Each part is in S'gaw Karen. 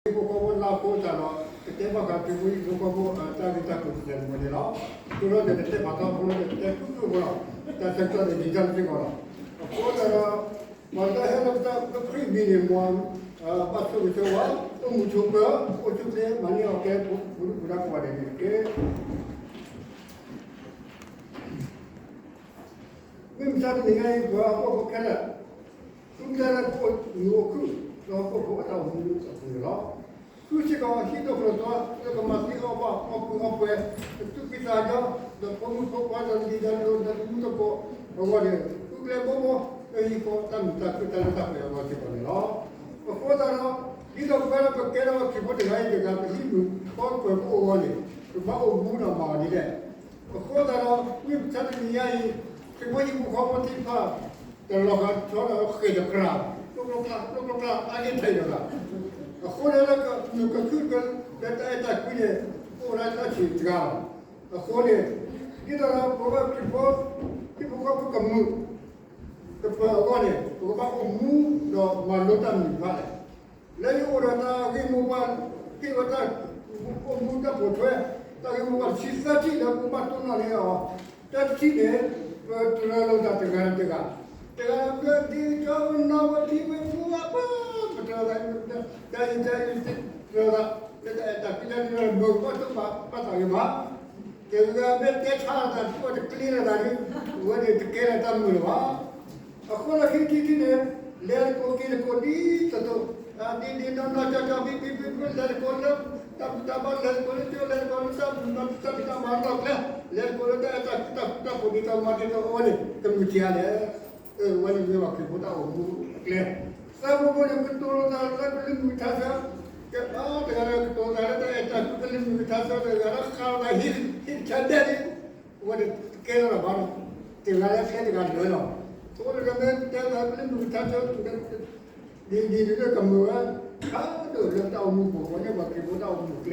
ဟံၣ်ဖိဃီဖိလၢအဃိသတးဒီး ကတဲဘၣ်ဃးခရံာ်ဖိဟံၣ်ဖိဃီဖိအတၢ်ဂ့ၢ်တၢ်ကျိၤတစဲးတမှဲၤန့ၣ်လီၤ. အဃိဒီး တတဲဖးထီဖိလၢ တတဲဖုၣ်ဖုၣ်ဖိလီၤ. တၢ်ဆၢကတီၢ်န့ၣ် ဒံးတၢ်တစ့ၢ်ကီးလီၤ. အဃိသတးဒီး ပှၤလၢဟဲလၢပတၢ်ခရံာ်မံၤန့ၣ် မ်ဘၣ်ဆိၣ်ဂ့ၤဆိၣ်ဝါ, အိၣ်မူဆိးပၢၤ, အိၣ်ဆူၣ်ချ့ မၤန့ၢ်အီၤကဲ ပူၤဒူပူၤဒါကိးဂၤဒဲးန့ၣ်တက့ၢ်. မုၢ်မဆါတနံၤညါအံၤ ပှၤဟီၣ်ခိၣ်ဖိခဲလၢာ် သုကျဲလၢကအိၣ်မုာ်အိၣ်ခုၣ် လၢဟီၣ်ခိၣ်ဖိအတၢ်အိၣ်မူအပူၤန့ၣ်လီၤ. သုစ့ၢ်ကီးဟံၣ်ဒိၣ်ကျိၤသွါ လၢကမၤသံအီၣ်ဘၣ်အီၣ်ကုၢ်အီၣ်ပှဲၤ ကသူၣ်ဖှံသးညီ ဒီးဖိမုၣ်ဖိခွါဒီးလံၤဒီးလိၤဒီးသမူသကိးအဂီၢ်န့ၣ် သုကျဲဘိဘိ လၢဟံၣ်ဖိတၢ်မုာ်တၢ်ခုၣ်တၢ်လၢတၢ်ပှဲၤအဂီၢ်စ့ၢ်ကီးန့ၣ်လီၤ. အဃိသတးဒီး ဒ်သိးပဝဲဒၣ်ပကဲထီၣ်ခရံာ်ဖိတဂၤအံၤတဂၤ ပဟံၣ်မုာ်ဃီပှဲၤဖိအဂီၢ်န့ၣ် ပဘၣ်အိၣ်မူဒီးမၤအီၤဒ်လဲၣ်. အဃိသတးဒီး မုၢ်မဆါတနံၤညါအံၤ ခရံာ်ဖိဟံၣ်ဖိဃီဖိသ့ၣ်တဖၣ် တလီၤဂာ်ထီဒီးဃ့ၢ်တကြၢး, ကျိကျိကျါ ကျိကျိကျါ အါက့ၤထဲးဒီးသး, အဃိန့ၣ်လၢကမုာ်ကခုၣ်လၢတၢ်အဲၣ်တၢ်ကွံန့ၣ် အိၣ်ဝဲဒၣ်လၢအဆံးတဂၤလီၤ. အဃိန့ၣ် ဒ်သိးဒီးပဝဲခရံာ်ဖိ ဟံၣ်ဖိဃီဖိကမုာ် ကပၢၤအဂီၢ်န့ၣ် ပကဘၣ်အိၣ်မူဒီးမၤလိတၢ်မနုၤတဖၣ်လဲၣ်. လၢယအိၣ်ဒီးတၢ်ဂ့ၢ်မိၢ်ပှၢ် ဟ့ၣ်ဝဲတၢ်အိၣ်မူတၢ်ပိာ်ထွဲ တၢ်ဂ့ၢ်မိၢ်ပှၢ်တဆံသၢထံၣ်လၢပကဘၣ်တိၢ်နီၣ်န့ၢ်အီၤ တၢ်တထံၣ်န့ၣ် ပတရၢလိာ်သးတဂၤဒီးတဂၤ, တဂၤဒီးတဂၤ ဒ်ကၠီနီၣ်ဝဲထံဝဲဖိအပၢ် ပတရၢသး တရၢသး လၢတၢ်အဲၣ်တၢ်ကွံတၢ်န့ၣ် မုာ်ကဘၣ်တိၢ်ဘၣ်သးဂ့ၤမး တဂၤမ့ၢ်တဲဆါလိာ်သး တအိၣ်တကျ့လိာ်သးဒီး အဝဲန့ၣ်တကဲလၢတၢ်မုာ်လၢၤဘၣ်. အဃိလၢခံထံၣ်တထံၣ်န့ၣ် လဲၤသကိးက့ၤသကိးဒ်သိးသိး ဒ်ဒ်နီၢ်နီၢ်ကၠီကၠီ ဘံၣ်ဘံၣ်ဘုၣ်ဘုၣ် လဲၤသကိးလၢတၢ်ဘူၣ်တၢ်ဘါ လဲၤသကိးလၢကၠိ လဲၤသကိးလၢတၢ်ဘူၣ်မၤ တၢ်ဖံးတၢ်မၤလီၢ်ကျဲ လဲၤသကိးလၢတၢ်အဲၣ်တၢ်ကွံတၢ်ဃူတၢ်ဖိးဒ်သိးမၤဒ်သိးအဝဲန့ၣ် ကမုာ်က့ၤဧါလဲၣ်. အဝဲန့ၣ်မ့ၢ်ပှၤခရံာ်ဖိတၢ်အိၣ်မူအကျဲ သၢဘိဘိန့ၣ် ကတိၤလိာ်သးလၢကလုၢ်မုာ်ကထါဆၢ, ကဘၣ်တဂၤဒီးကတိၤသးလၢတၢ်အဲၣ်တၢ်ကွံကလုၢ်မုာ်ကထါဆၢ တဂၤလၢဃးလိာ်သးဟံၣ် ဟံၣ်တဆါဒဲးန့ၣ် အဝဲန့ၣ်တကဲထီၣ်လၢၤဘၣ်ဒီး တဂၤလၢကျဲတဂၤလၢာ်လီၤ. အဃိန့ၣ်ဒီးမ့ၢ်တဲသးလၢကလုၢ်မုာ်ကထါဆၢ ဒ်ဒ်န့ၣ်လၢကမုာ်ဝဲ ဖးဒိၣ်လၢပတၢ်အိၣ်မူပူၤ အဝဲန့ၣ်ပှၤခရံာ်ဖိတၢ်အိၣ်မူအကျဲ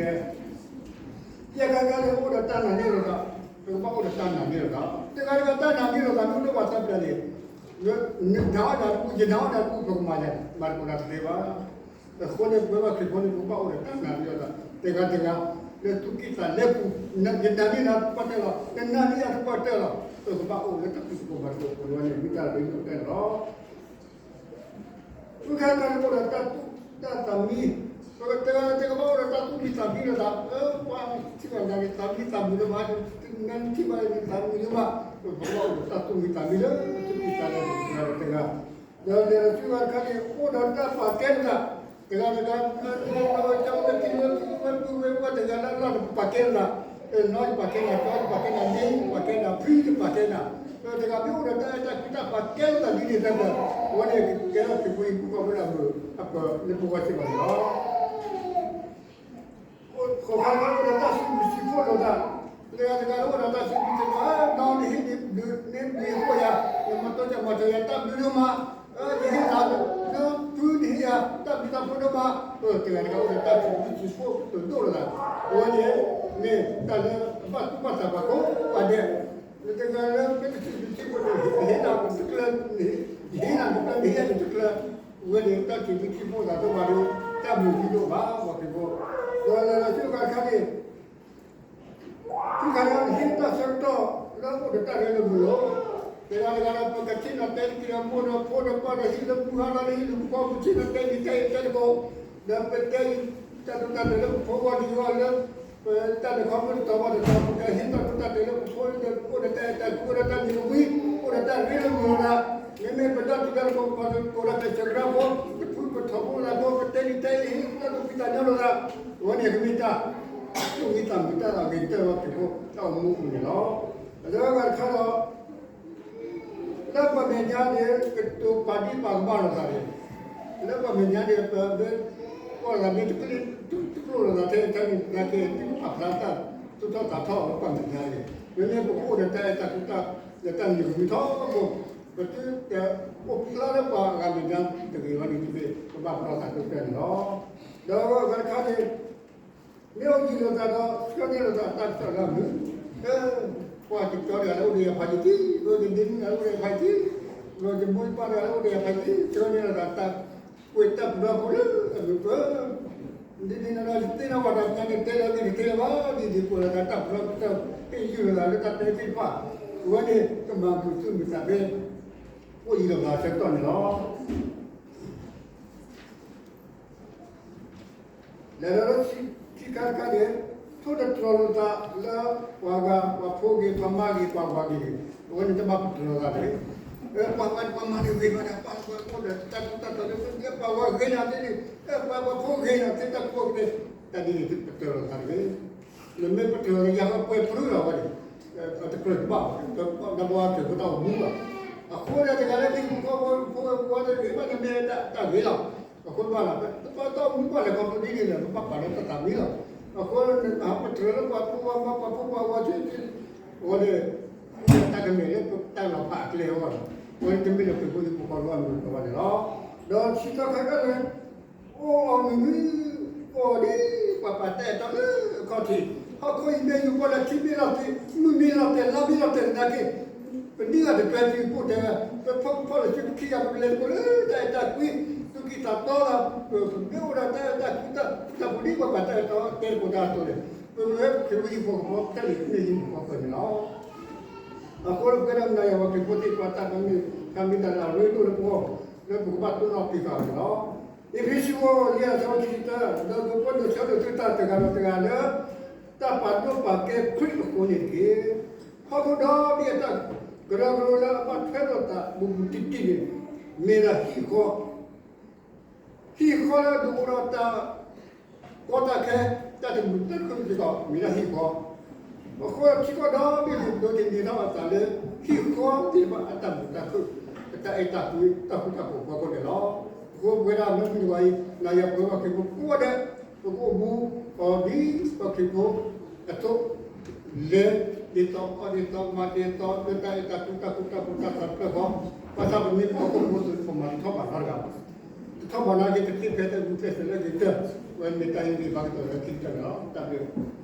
ယဲၢ်ခါခါန့ၣ်အိၣ်ဒီးတၢ်နာ်န့ၢ်လိာ်သး, ပကဘၣ်အိၣ်ဒီးတၢ်နာ်န့ၢ်လိာ်သး, တဂၤတဂၤတၢ်နာ်န့ၢ်လိာ်သး မ့ၢ်တအိၣ်ဘၣ်သးပျၢၤန့ၣ်, နနာ်အီၣ်နၤတပူၤ ယနာ်အီၣ်နၤတပူၤ ပကမၤလဲၣ်, မၤသကိးတၢ်တသ့ဘၣ်. အဃိန့ၣ် ပဝဲဘၣ်ခရံာ်ဖိန့ၣ် ပကဘၣ်အိၣ်ဒီးတၢ်နာ်န့ၢ်လိာ်သး တဂၤတဂၤ လၢသူၣ်ကံၢ်သးလဲပူၤ, ယနာ်န့ၢ်နၤသပှၢ်တၢၢ်လီၤ, နနာ်န့ၢ်ယၤသပှၢ်တၢၢ်လီၤ, ပကဘၣ်အိၣ်လၢတၢ်ဖံးသကိးမၤသကိးအပူၤန့ၣ် မ့ၢ်တၢ်လၢယအိၣ်တဲန့ၣ်လီၤ. ဃုခါတခါန့ၣ်အိၣ်ဒီးတၢ်သူၣ်တၢ်သးမံ, ပကတဲတဂၤတဂၤဘၣ်အိၣ်ဒီးတၢ်သူၣ်မံသးမံလိာ်သး, ပှၤထံၣ်ဘၣ်နၤန့ၣ် သးမံသးမုာ်လၢမး, နထံၣ်ဘၣ်နၤန့ၣ် သးမုာ်လၢမး, ပကဘၣ်အိၣ်ဒီးတၢ်သူၣ်မံသးမံလၢ ပသူၣ်ကံၢ်သးလဲပူၤတဂၤဒီးတဂၤ, ဒီးလဲၤဒီးဆူဂၤတခါန့ၣ် အိၣ်ဒီးတၢ်ပာ်ကဲလိာ်သး, တဂၤတဂၤ ဝဲကၠီဝဲထံဝဲဖုဝဲပုၢ်ဝဲဝဲတဂၤလၢ်လၢ်ဒီးပာ်ကဲလိာ်သး, နီၢ်ယပာ်ကဲနၤ ကၠီယပာ်ကဲနၤ မ့ၢ်ယပာ်ကဲနၤ ဖုယပာ်ကဲနၤ, ဒီးတဂၤမ့ၢ်အိၣ်ဒီးတၢ်အဲၣ်တၢ်ကွံတၢ်ပာ်ကဲလိာ်သးဒ်န့ၣ်တၢ်ဒီး အဝဲန့ၣ်ကကဲထီၣ်ခရံာ်ဖိဟံၣ်ဖိဃီဖိလၢအမုာ်အပၢၤလၢပဂီၢ်စ့ၢ်ကီးန့ၣ်လီၤ. ဃိးခါတခါအိၣ်ဒီးတၢ်စံးဘျုးစံးဖှိၣ်လိာ်သး, တဂၤတဂၤအိၣ်ဒီးတၢ်စံးဘျုးစံးဖှိၣ်, နီၢ်နဟ့ၣ်ဒုးန့ၢ်ဘျုးယၤ, နမၤတိစၢၤမၤစၢၤယၤ တၢ်ဘျုးဒိၣ်မး, ယဟ့ၣ်သးလၢဖုနဟ့ၣ်ယၤ တၢ်ဘျုးတၢ်ဖှိၣ်ဒိၣ်မး, တဂၤတဂၤအိၣ်ဒီးတၢ်စံးဘျုးစံးဖှိၣ်လိာ်သး, အဝဲန့ၣ် မ့ၢ်တၢ်လၢအဘၣ်သူၣ်ဘၣ်သးပှၤကိးဂၤဒဲး, တဂၤလၢမ့ၢ်တစံးဘျုးစံးဖှိၣ်န့ၣ် ဟ့ၣ်နၤတကျၢၤ, ယဟ့ၣ်နၤတကျၢၤ နဟ့ၣ်ယၤန့ၣ်တကျၢၤ, အဝဲန့ၣ်တၢ်စံးဘျုးစံးဖှိၣ်သးဒိၣ်မးဒီး တၢ်မုာ်ဒိၣ်မး ပှၤခရံာ်ဖိ, ဒီးလဲၤဒီးဆူတခါတခါန့ၣ် ဆူခါန့ၣ် ဟ့ၣ်တၢ်ဆၢကတီၢ်လၢအိၣ်ဒီးတၢ်ရ့လိာ်မုာ်လိာ်, တဂၤတဂၤဒီး ပကဆ့ၣ်နီၤတဲတက့ၢ်ဒီးမိၢ်ဒီးဖိဒီးပၢ်ဒီးဟံၣ်လၢပူၤဟါလီၤလၢဟံၣ်လၢပူၤဃီ ပဆ့ၣ်နီၤတဲနံၤတဲအံၤတဲသကိး, ဒီးပတဲအံၤ တၢ်ဒိၣ်တၢ်တဲာ်လၢပဖိဂီၢ်လံၤဂီၢ်လၢ ပတၢ်လဲၤခီဖျိတတီၤဘၣ်တတီၤ ပကဟ့ၣ်တၢ်ဒိၣ်တၢ်တဲာ်လၢပဖိလၢအိၣ်ဒီးတၢ်အဲၣ်တၢ်ကွံ အိၣ်ဒီးတၢ်မံၤကမှံ အိၣ်ဒီးတၢ်ရ့လိာ်မုာ်လိာ်သး, မ့မ့ၢ်ပဒီပုၢ်ဝဲၢ်သကိးဒီး ပဆၢကရၢဖိ ပဖုပထီၣ်ဖိလၢဖိ ပတဲနံၤတဲအံၤ တၢ်ဒိၣ်ဖံးတၢ်ညီလိာ်သး, အဝဲန့ၣ်ကမ့ၢ်တၢ် သူၣ်မံသးမုာ်တၢ်သးဂ့ၤကတၢၢ်လၢခရံာ်ဖိ တၢ်အိၣ်မူအပူၤန့ၣ်လီၤ. အလၢအဂၤတခါဒီး လၢပှၤမဲာ်ညါန့ၣ် ကတိၤပာ်ဒံးပာ်ကမၣ်လိာ်သးန့ၣ်, လၢပှၤမဲာ်ညါန့ၣ် ပမ့ၢ် ပှၤဂၤမ့ၢ်တကျိၣ်လိာ်သးထဲထဲန့ၣ် သနာ်က့ သုတပာ်ဖျါတၢ်သူၣ်ထီၣ်သးထီၣ်လၢပှၤမဲာ်ညါန့ၣ်, မ့မ့ၢ်ပကအိၣ်ဒီးတၢ်အဲၣ်တၢ်ကွံ ဒီးတၢ်မံၤကမှံထီဘိ ပသုတအိၣ်ဖျါလၢပှၤဂၤမဲာ်ညါတဂ့ၤဘၣ်န့ၣ် တမ့ၢ်ပဘၣ်ပလီၢ်သးဒိၣ်ကတၢၢ်န့ၣ်လီၤ. ဒီးအဂၤတခါန့ၣ် မ့ၢ်အိၣ်ယံၤလိာ်သးဒီး ဆှၢန့ၢ်လိာ်သးတၢ်ကစီၣ်လၢအမုာ်, လၢပှၤကကၠီတဂၤလၢအိၣ်ဒီးယၤဖးယံာ်လံ, ဒီးယဒ့မုၣ်တဂၤလၢအိၣ်ဒီးယၤဖးယံာ်လံ, ဒီးယမိၢ်ယပၢ်တဂၤလၢအိၣ်ဒီးယၤဖးယံာ်လံ, ဆှၢန့ၢ်လိာ်သးတၢ်ကွဲးတၢ်ပနီၣ်ဖိလၢအမုာ်ပၢၢ် ဒ်န့ၣ်ဒီး ယသ့ၣ်နီၣ်ဘၣ်တၢ်ပှၤန့ၣ် တဲလၢကတတဲလၢၤဘၣ်, ဒ်န့ၣ်ကိးလီၤသးတၢ်ပလီၢ်တၢ်ဟ့ၣ်ယုၢ်လီၤသးလၢတၢ်တဲသ့ၣ်တဖၣ်, အဝဲန့ၣ်ကမၤပူၤသုးမုၢ်သးဖဲ အိၣ်ယံၤလီၤသးဆၢကတီၢ်န့ၣ်လီၤ. လဲၤဒီးလၢခံခါတခါန့ၣ်, ထိၣ်တတြီၤလိာ်သးလၢ ပှၤဂၤ, ပှၤဖိဂ့ၤ, ပှၤမါဂ့ၤ, ပှၤဝၤဂ့ၤန့ၣ်, အဝဲန့ၣ်တဘၣ်ပတြီၤလိာ်သးတဂ့ၤ. ပှၤဝၤန့ၣ် ပှၤမၤန့ၢ်ဂ့ၤမးဒီး ပှၤဂၤအိၣ်ဒီးတၢ်ကူတၢ်သိးလၢ ပှၤဝၤဂ့ၤန့ၣ်သ့န့ၣ်, ပှၤဖိဂ့ၤန့ၣ်သ့တၢ်ကူအီၤသ့, တၢ်ဒ်န့ၣ်ပတြီၤလိာ်သးတဂ့ၤ. နမ့ၢ်ပတြီၤလိာ်ယၤဃီပှဲၤပြူလီၤဝဲန့ၣ်, တကြၢးတဘၣ်ဘၣ်, ဒီးပှၤတၢ်အိၣ်ဖှိၣ်ဖိတၢ်အိၣ်မူဘၣ်. အဃိဒီးတဂၤလၢဟံၣ်ဖိဃီဖိ ဖိဝဲဖိဝဲတဂ့ၤဘၣ် နမ့ၢ်တၢ်ဂ့ၤလီၤ. အဃိတဘၣ်လီၤ, ပတၢ်အိၣ်မူဘၣ်လဲၤခီဖျိဒ်န့ၣ်ဒီး ပဘၣ်ပာ်လၢတၢ်သးမံလီၤ. အဃိ ပဟးပတြီၤလၢပှၤဖိဝဲမါပှၤဖိပှၤဝၤသ့သ့, အဝဲန့ၣ် တၢ်ကမ့ၢ်လၢပတၢ်လီၤဖးအကျဲအဂီၢ်လီၤ. အဝဲန့ၣ်တမ့ၢ်လၢပှၤဖိသ့ၣ်ဖိဃီဖိအမုၢ်တဘၣ်န့ၣ်လီၤ. ဒီးဆံးသီခါကန့ၣ် အိၣ်အီၤမုၢ်မုၢ်, အိၣ်ဒ်ပှၤပာ်တၢ်အဲၣ်တီလၢအခီၣ်ထံး, ဟီၣ်ခိၣ်အံၤမ့ၢ်ယိၤပီၢ်လၢထံမ့ၢ်လီၤသ့, မုၢ်မ့ၢ်လီၤတဲာ် လါမ့ၢ်လီၤတဲာ်သနာ်က့, ပနံၣ်ဂၤတကြၢးတုၤပိၢ်တဲဝဲ, ပဖီၣ်ပဖီၣ်လၢစုပခံဂၤ ပလဲၤသကိးလၢတၢ်အဲၣ်တၢ်ကွံ, သူၣ်ကံၢ်သးတီဂၤ, ပမ့ၢ်အိၣ်ဒီးတၢ်အဲၣ်တၢ်ကွံတၢ်ဃူတၢ်ဖိးဒ်ပှၤပာ်တၢ်အဲၣ်တီတဲသကိးတၢ်အသိးန့ၣ်, ပဝဲပခရံာ်ဖိဟံၣ်ဖိဃီဖိ တၢ်န့ၣ်မ့ၢ်ယိၤပီၢ်ဃၢၤန့ၣ်လီၤ. အဃိလၢပဝဲဒၣ်မနၤယၤပှၤခရံာ်ဖိသ့ၣ်တဖၣ် တၢ်မ့ၢ်တၢ်မ့ၢ်တၢ်လၢအရ့ဒိၣ်လၢပဂီၢ် လၢပကဘၣ်တိၢ်နီၣ်က့ၤဃာ်အီၤန့ၣ်လီၤ. အ့းဖ့းစူး ယဲၢ်အဆၢခံဆံတၢ, ဒီးပှၤဒိးဆၢထၢၣ်သုတၢ်တဂၤဒီးတဂၤလၢ တၢ်ပာ်ဒိၣ်ပာ်ကဲခရံာ်အဃိန့ၣ်တက့ၢ်. ဟီၣ်ခိၣ်ဒီဘ့ၣ်အတၢ်ကရၢကရိလၢအဘၣ်ထွဲလိာ်သးဘူးဘူးတံၢ်တံၢ်န့ၣ် မ့ၢ်ဒၣ်ဟံၣ်ဃီ ဟံၣ်ဃီလၢအဒုးအိၣ်ဒီးတၢ်ကီတၢ်ခဲ တၢ်တမုာ်တၢ်ခုၣ်စ့ၢ်ကီး မ့ၢ်ဒၣ်ဟံၣ်ဃီ. အဃိထံကီၢ်ဒီဘ့ၣ်န့ၣ် ဒိးသန့ၤထီၣ်အသးလၢ ဟံၣ်ဃီသ့ၣ်တဖၣ်အတၢ်မုာ်တၢ်ခုၣ်, အတၢ်အဲၣ်တၢ်ကွံ တၢ်ဃူတၢ်ဖိးအဖီခိၣ်န့ၣ်လီၤ. အဃိပဝဲဒၣ်မုၢ်မုၢ်တဂီၤအံၤ နၤယၤပှၤဘၣ်ခရံာ်ဖိကိးဂၤဒဲး ပကအိၣ်မူအီၤဒ်ပှၤခရံာ်ဖိအသိး လဲၤဒ်သိး အီၣ်ဒ်သိး မၤဒ်သိး လၢတၢ်အဲၣ်တၢ်ကွံ တၢ်ဃူတၢ်ဖိး တၢ်သးတဖျၢၣ်ဃီ, ဘၣ်ဆၣ်ပမ့ၢ်ပှၤဟီၣ်ခိၣ်ဖိအသိးန့ၣ် ပမၤတထီၣ်ဘၣ်နီတဂၤဘၣ်. တထီၣ်ဘၣ်နာ်က့ ပသ့ဖဲတၢ်ဂုာ်ကျဲးစၢးလၢဂ့ၤကတၢၢ်, အဝဲမ့ၢ်တၢ်ဟ့ၣ်ဂံၢ်ဘါက့ၤပှၤလၢခံကတၢၢ်န့ၣ်လီၤ. တၢ်ဘျုး